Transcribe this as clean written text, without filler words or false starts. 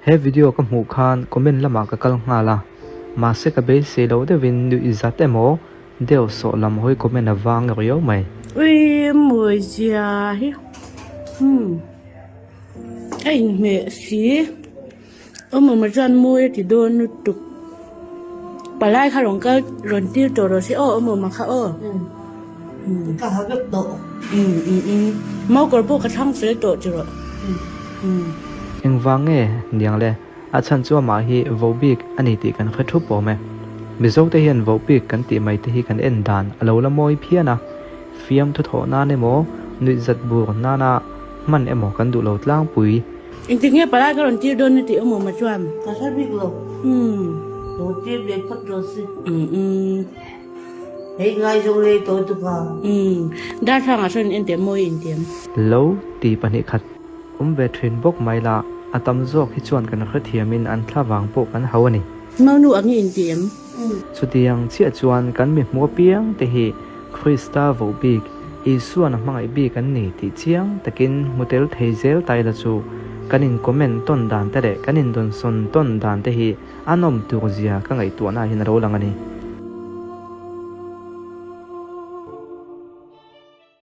He video ka hmuh khan comment lamah ka kal nghal a, mahse ka beisei loh deuhin nuih zat emaw deuh sawh lam hawi comment a vang riau mai. Ui mawi zia hi umm a inhmeh si. Awmawma chuan mawi a ti dawn lutuk. Palai kha rawn kal rawn tir tawh rawh se aw awmawma kha aw. Ka ha vek tawh. Maukawr pawh ka thlang fel tawh ti rawh. Engvang nge niang le? A chhan chu amah hi vohbik a ni tih kan hre thup awm e. Mizote hian vohbik kan tih mai te hi kan en dan a lo la mawi phian a. Fiamthu thawh nan emaw, nuihzat bur nana hman emaw kan duh lo tlangpui. Engtik nge palai ka rawn tir dawn na tih awm awm a chuan. Ka hre bik lo. Umm. Lo tir ve phawt rawh se. Umm umm. Hei ngaizawng rei tawh tuk a. Umm. Darthlangah sawn in enteh mawi in tiam. Lo ti 2 khat awm ve thin bawk mai la, a tam zawk hi chuan kan hrethiamin an thla vang pawh kan hau a ni. Maunu ang i inti em? Chutiang chiah chuan kan mi hmuh apiang te hi Krista voh bik, Isuan a hmangaih bik an ni tih chiang takin hmu tel thei zel ta ila chu kan in comment tawn dan te leh kan in dawnsawn tawn dan te hi a nawm tur zia ka ngaihtuahna ah hian a lo lang a ni.